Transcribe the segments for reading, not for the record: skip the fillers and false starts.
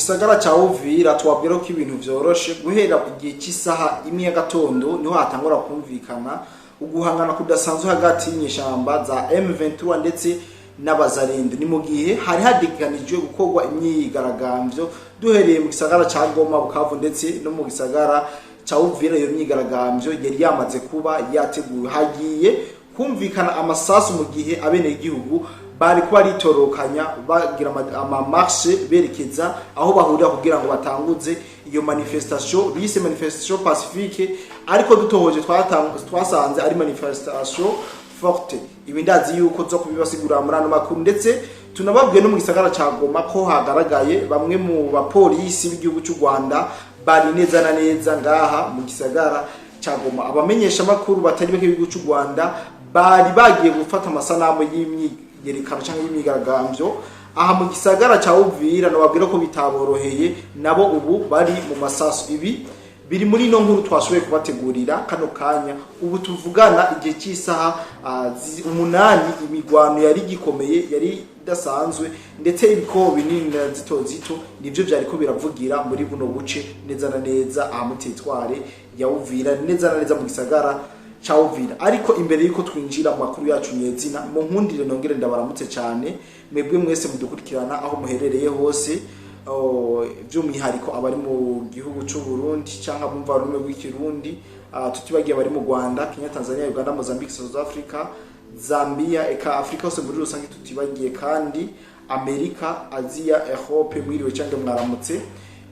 Gisagara ca Uvira twabwira ko ibintu vyoroshe. Guhera igihe cy'isaha 1 y'agatondo niho hatangura kumvikana uguhangana kudasanzwe hagati y'inyeshamba za M23 ndetse n'abazarendo. Ni mu gihe hari hadeganijwe gukorwa imyigaragambyo duhereye mu gisagara ca Goma, Bukavu ndetse no mu gisagara ca Uvira. Iyo myigaragambyo yari yamaze kuba yateguwe. Hagiye kumvikana amasasu mu gihe abenegihugu bari kuba ritorokanya bagira ama marche berekeza aho bahurira kugira ngo batanguze iyo manifestation bise manifestation pacifique, ariko dutohoje twasanze ari manifestation forte. Ibi ndazi yuko zo kubibasigurira muri ano makuru. Ndetse tunababwiye no mu gisagara ca Goma ko hagaragaye bamwe mu bapolisi b'igihugu cy'u Rwanda bari neza na neza ngaha mu gisagara ca Goma. Abamenyesha makuru batari bake b'igihugu cy'u Rwanda bari bagiye gufata amasanamu y'imyiyerekano cyangwa y'imyigaragambyo aha mu gisagara ca Uvira, nababwira ko bitaboroheye, nabo ubu bari mu masasu. Ibi biri muri ino nkuru twashoboye kubategurira kano kanya. Ubu tuvugana, igihe cy'isaha 8, imigwano yari gikomeye, yari idasanzwe, ndetse ibikoho binini na zito zito nivyo vyariko biravugira muri buno buce neza na neza aha mu territoire ya Uvira, neza na neza mu gisagara ca Uvira. Ariko imbere yuko twinjira mu makuru yacu nyezina, mu nkundire nongere ndabaramutse cyane mwebwe mwese mudukurikirana aho muherereye hose, by'umwihariko abari mu gihugu cy'u Burundi cyangwa bumva ururimi rw'Ikirundi, tutibagiye abari mu Rwanda, Kenya, Tanzania, Uganda, Mozambique, South Africa, Zambia, eka Afrika hose muri rusange, tutibagiye kandi Amerika, Aziya, Europe. Mwiriwe cyangwa mwaramutse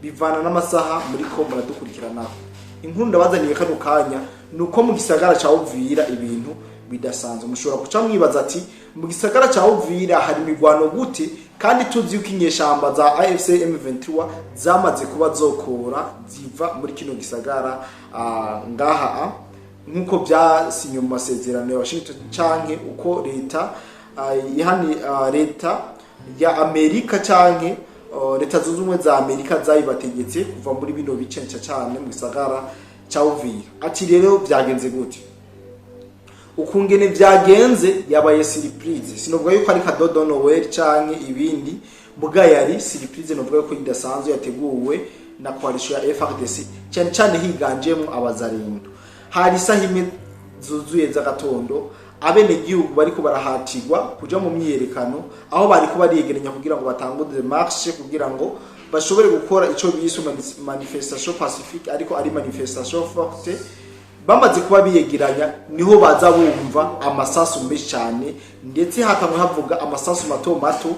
bivana n'amasaha muriko muradukurikiranaho. Inkuru ndabazaniye kano kanya ni uko mu gisagara ca Uvira ibintu bidasanzwe. Mushobora guca mwibaza ati: "Mu gisagara ca Uvira hari imigwano gute kandi tuzi yuko inyeshamba za AFC M23 zamaze kuba zokora ziva muri kino gisagara ngaha nk'uko byasinywe mu masezerano ya Washington, canke uko leta ihani leta ya Amerika canke Leta Zunze Ubumwe za Amerika zayibategetse kuva muri bino bice nca cane mu gisagara ca Uvira?" Ati rero byagenze gute? Ukungene byagenze yabaye surprise. Sinovuga yuko ari cadeau de Noël canke ibindi, muga yari surprise novuga yuko idasanzwe yateguwe na coalition ya FARDC, cyane cyane higanjemo abazarendo. Hari isaha 1 zuzuye z'agatondo, abenegihugu bariko barahatirwa kuja mu myiyerekano, aho bariko bariyegeranya kugira ngo batanguze marche kugira ngo bashobore gukora ico bise manifestation pacifique, ariko ari manifestation forte. Bamaze kuba biyegeranya niho baza bumva amasasu menshi cyane, ndetse hakamwe havuga amasasu mato mato.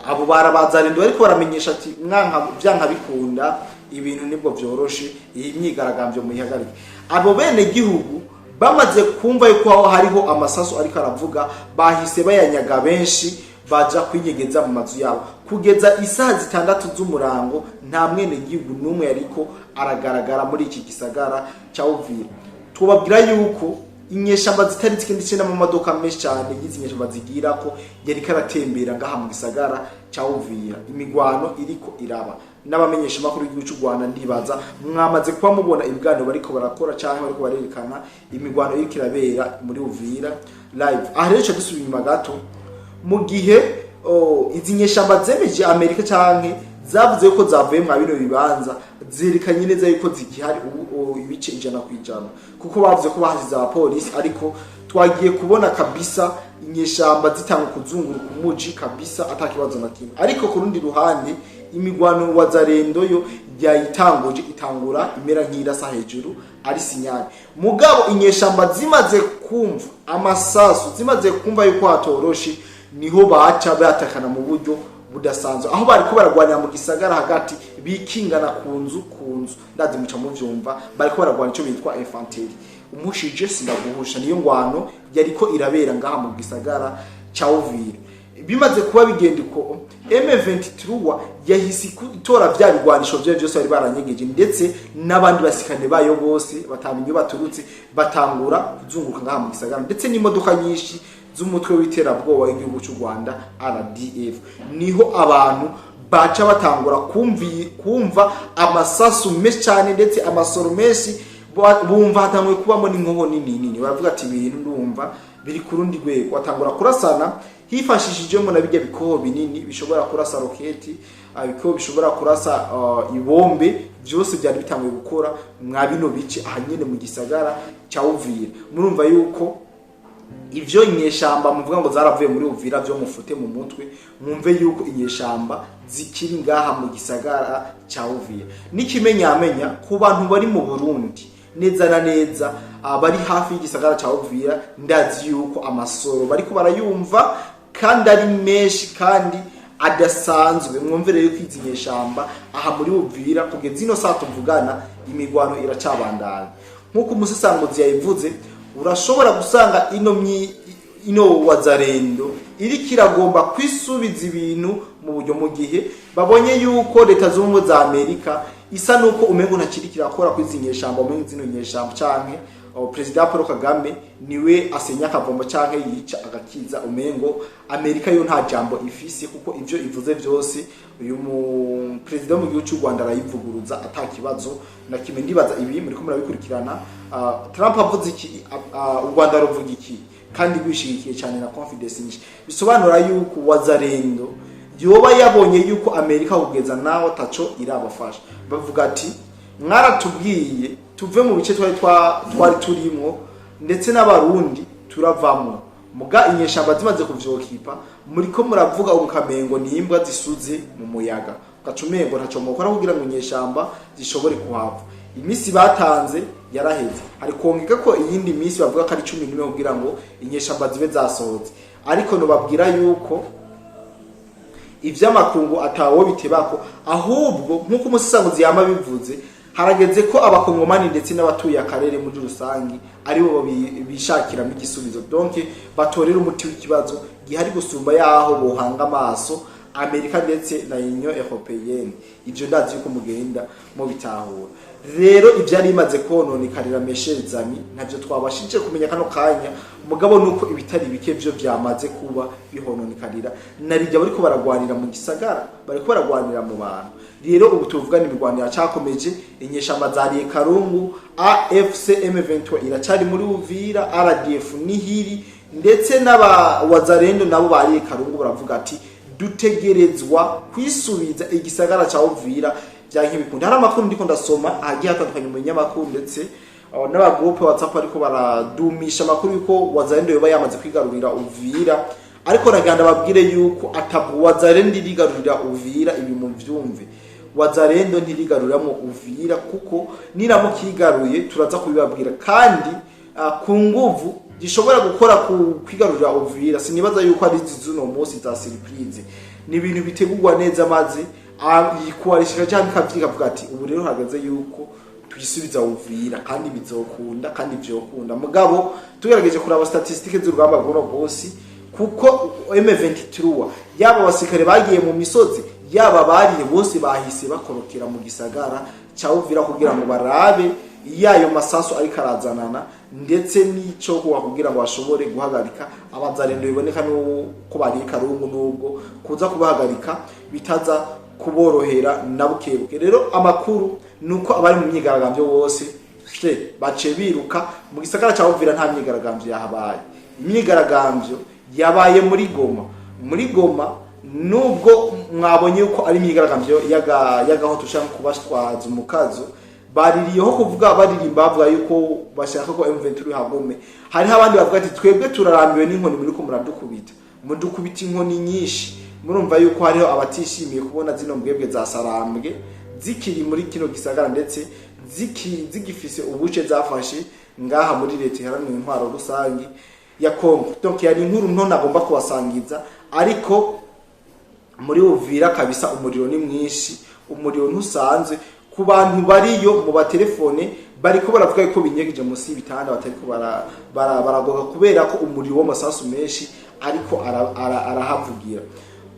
Abo barabazarendo bariko baramenyesha ati: "Mwanka byanka bikunda, ibintu nibwo vyoroshe, iyi myigaragambyo muyihagarike." Abo bene gihugu bamaze kumva yuko aho hariho amasasu ariko aravuga, bahise bayanyaga, benshi baja kwinyegeza mu mazu yabo. Kugeza isaha 6 z'umurango nta mwene gihugu n'umwe yariko aragaragara muri iki gisagara cya Uvira. Tubabwira yuko inyeshamba zitari zike ndetse n'amamodoka menshi cyane y'izi nyeshamba zigira ko yariko aratembera ngaha mu gisagara cya Uvira. Imigwano iriko iraba, n'abamenyesha makuru y'igihugu cy'u Rwanda ndibaza mwamaze kuba mubona ibiganiro bariko barakora cyangwa bariko barerekana imigwano iriko irabera muri Uvira live. Aha rero dusubira inyuma gato, mu gihe izi nyeshamba zemeje Amerika canke zavuze ko zavuye mwa bino bibanza, zerekanye neza yuko zigihari ubu ibice 100%, kuko bavuze ko bahasize abapolisi. Ariko twagiye kubona kabisa inyeshamba zitanga kuzunguruka umuji kabisa atakibazo na kimwe. Ariko ku rundi ruhande imigwano wazarendo yo yayitanguje, itangura imera nk'irasa hejuru ari signal. Mugabo inyeshamba zimaze kumva amasasu, zimaze kumva yuko hatoroshe, niho baca batakana mu buryo budasanzwe, aho bariko baragwanira mu gisagara hagati, bikingana ku nzu ku nzu. Ndazi muca muvyumva, bariko baragwana ico bitwa infanterie, umushije sindaguhusha. Niyo ngwano yariko irabera ngaha mu gisagara ca Uvira. Bimaze kuba bigenda uko, M23 yahise itora vya bigwanisho vyo vyose bari baranyegeje, ndetse n'abandi basikane bayo bose batamenye iyo baturutse, batangura kuzunguruka ngaha mu gisagara, ndetse n'imodoka nyinshi z'umutwe w'iterabwoba w'igihugu cy'u Rwanda RDF. Niho abantu baca batangura kumva amasasu menshi cyane, ndetse amasoro menshi, bumva hatanguye kubamo n'inkoho nini nini. Baravuga ati: "Ibintu ndumva biri ku rundi rwego." Batangura kurasana. Hifashishijemo na bijya bikoho binini bishobora kurasa roketi, bikoho bishobora kurasa ibombe, byose byari bitanguye gukora mwa bino bice ahanyene mu gisagara cya Uvira. Murumva yuko ivyo inyeshamba muvuga ngo zaravuye muri Uvira byo mufute mu mutwe, mwumve yuko inyeshamba zikiri ngaha mu gisagara cya Uvira. N'ikimenyamenya ku bantu bari mu Burundi neza na neza, abari hafi y'igisagara cya Uvira, ndazi yuko amasoro bariko barayumva kandi ari menshi kandi adasanzwe. Mwumve rero ko izi nyeshamba aha muri Uvira kugeza ino saa tuvugana imigwano iracabandanya. Nk'uko umusesanguzi yabivuze, urashobora gusanga ino Wazalendo iriko iragomba kwisubiza ibintu mu buryo, mu gihe babonye yuko Leta Zunze Ubumwe za Amerika isa nuko umengo ntakiri kirakora kuri izi nyeshamba, umengo zino nyeshamba canke Perezida Paul Kagame niwe asenya akavomo canke yica agakiza, umengo Amerika yo nta jambo ifise, kuko ivyo ivuze vyose uyu mu perezida wo mu gihugu cy'u Rwanda arayivuguruza ata kibazo na kimwe. Ndibaza ibi muriko murabikurikirana. Trump avuze iki, u Rwanda ruvuga iki, kandi rwishigikiye cyane na confidence nyinshi. Bisobanura yuko Wazalendo yoba yabonye yuko Amerika kugeza naho taco irabafasha. Bavuga ati: "Mwaratubwiye tuve mu bice twari turimwo, ndetse n'Abarundi turavamwo, muga inyeshamba zimaze kuvyokipa, muriko muravuga ukamengo ni imbwa zisuze mu muyaga, ugaca umengo ntaco mukora kugira ngo inyeshamba zishobore kuhava." Iminsi batanze yaraheze, hari kongeka ko iyindi minsi bavuga ko ari 11 kugira ngo inyeshamba zibe zasohotse. Ariko nobabwira yuko ivy'amakungu atawo bitebako, ahubwo nk'uko umusisanguzi yama bivuze, harageze ko Abakongomani ndetse n'abatuye akarere muri rusangi aribo bishakiramo igisubizo, donc batorera umuti w'ikibazo gihari gusumba yaho bohanga amaso Amerika ndetse na Union Européenne. Ivyo ndazi yuko mugenda mubitahura. Rero ivyari bimaze kononekarira, mes chers amis, ntavyo twabashije kumenya kano kanya, mugabo nuko ibitari bike vyo vyamaze kuba bihononekarira. Narijya bariko baragwanira mu gisagara, bariko baragwanira mu bantu. Rero ubu tuvugana imigwaniro yacakomeje, inyeshamba zariye Karungu, AFC M23 iracari muri Uvira, RDF nihiri, ndetse n'aba Wazalendo nabo bariye Karungu. Baravuga ati: "Dutegerezwa kwisubiza igisagara ca Uvira byanke bikunda." Hari amakuru ndiko ndasoma ahagiye hatandukanye mu binyamakuru ndetse n'abagroupe WhatsApp ariko baradumisha amakuru yuko Wazalendo yoba yamaze kwigarurira Uvira, ariko naganda babwire yuko atabu Wazalendo irigarurira Uvira. Ibi muvyumve, Wazalendo ntirigaruriramo Uvira, kuko niramukigaruye turaza kubibabwira. Kandi ku nguvu gishobora gukora ku kwigarurira Uvira, sinibaza yuko ari zuno munsi za surprise. Ni ibintu bitegurwa neza, maze yikuwarishika cyangwa ikavyiga avuga ati: "Ubu rero hagaze yuko twisubiza Uvira, kandi bizokunda, kandi vyokunda." Mugabo tugerageje kuraba statistiques z'urugamba rw'uno munsi, kuko M23 yaba abasirikare bagiye mu misozi, yaba bariye bose bahise bakorokera mu gisagara ca Uvira kugira ngo barabe yayo masasu ariko arazanana, ndetse n'ico kuwa kugira ngo bashobore guhagarika Abazarendo. Biboneka nuko bari Karungu, nubwo kuza kubahagarika bitaza kuborohera na bukebuke. Rero amakuru nuko abari mu myigaragambyo bose she bace biruka mu gisagara ca Uvira. Nta myigaragambyo yahabaye, imyigaragambyo yabaye muri Goma. Muri Goma, nubwo mwabonye yuko ari imyigaragambyo y'agahoto cyangwa kubashwaza umukazo, baririyeho kuvuga, baririmba bavuga yuko bashaka ko M23 ihagome. Hariho abandi bavuga ati: "Twebwe turarambiwe n'inkoni muriko muradukubita, mudukubita inkoni nyinshi." Murumva yuko hariho abatishimiye kubona zino mbwebwe za Sarambwe zikiri muri kino gisagara, ndetse zigifise ubuce zafashe ngaha muri Leta Iharanira Intwaro Rusangi ya Congo. Donc yari inkuru nto nagomba kubasangiza, ariko muri Uvira kabisa umuriro ni mwinshi, umuriro ntusanzwe. Ku bantu bariyo mu batelefone bariko baravuga ko binyegeje munsi y'ibitanda, batariko baragoka kubera ko umuriro w'amasasu menshi ariko arahavugira.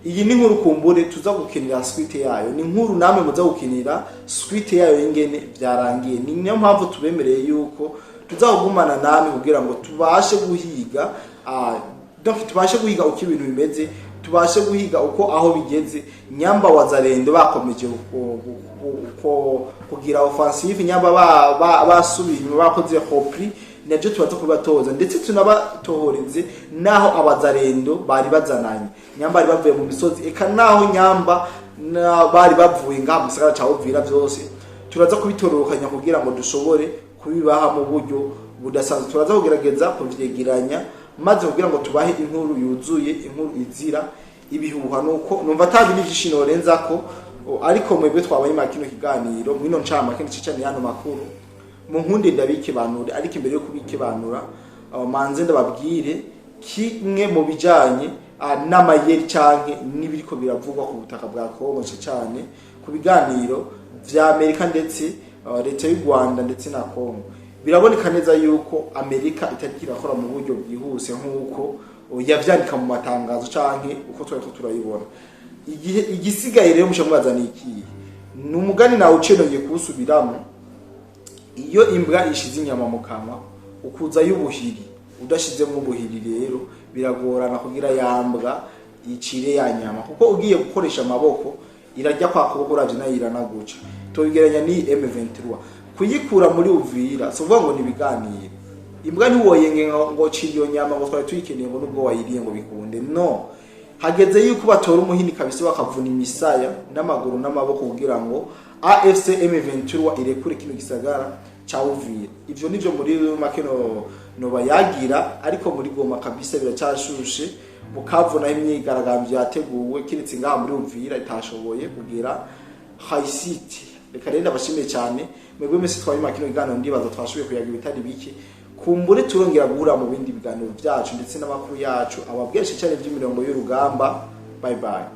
Iyi ni inkuru kumbure tuza gukinira suite yayo, ni inkuru namwe muza gukinira suite yayo y'ingene byarangiye. Ni niyo mpamvu tubemereye yuko tuzagumana namwe kugira ngo tubashe guhiga, donc tubashe guhiga uko ibintu bimeze, tubashe guhiga uko aho bigeze, nyamba Wazalendo bakomeje kugira offensive, nyamba basubiye inyuma, bakoze repli. Nabyo tubaza kubatoza, ndetse tunabatohoreze naho abazarendo bari bazananye, nyamba bari bavuye mu misozi, eka naho nyamba bari bavuye ngaha mu gisagara ca Uvira. Byose turaza kubitororokanya kugira ngo dushobore kubibaha mu buryo budasanzwe. Turaza kugerageza kuvyegeranya maze kugira ngo tubahe inkuru yuzuye, inkuru izira ibihuha. Nuko numva atabi n'ivyinshi norenza ko, ariko mwebwe twabanye ma kino kiganiro mwino ncamake nicicane yano makuru, mu nkunde ndabikebanure. Ariko imbere yo kubikebanura, manze ndababwire kimwe mu bijanye n'amayeri canke n'ibiriko biravugwa ku butaka bwa Kongo, cane ku biganiro vya Amerika ndetse leta y'u Rwanda ndetse na Kongo. Biraboneka neza yuko Amerika itariko irakora mu buryo bwihuse nk'uko yavyandika mu matangazo canke uko twariko turayibona. Igihe igisigaye rero musha mubaza ni ikihe? Ni umugani nawe uceneye kuwusubiramo: iyo imbwa ishize inyama mu kanwa ukuza y'ubuhiri, udashizemo ubuhiri rero biragorana kugira yambwa icire ya nyama, kuko ugiye gukoresha amaboko irajya kwa kuboko, uravye nayo iranaguca. Tubigeranya ni M23 kuyikura muri Uvira, si ukuvuga ngo ni ibiganiro. Imbwa ntiwoyenge ngo cira iyo nyama ngo twari tuyikeneye, ngo nubwo wayiriye ngo bikunde. No hageze yuko batora umuhini kabisa, bakavuna imisaya n'amaguru n'amaboko kugira ngo AFC M23 irekure kino gisagara ca Uvira. Ivyo nivyo muri make no bayagira. Ariko muri Goma kabisa biracyashushe, Bukavu naho imyigaragambyo yateguwe, kiretse ngaha muri Uvira itashoboye kugira haisiti. Reka rero ndabashimiye cyane mwebwe mwese twabima kino kiganiro. Ndibaza twashoboye kuyaga ibitari bike. Kumbure turongera guhura mu bindi biganiro byacu ndetse n'amakuru yacu ababweshe cyane by'imirongo y'urugamba. Bye bye.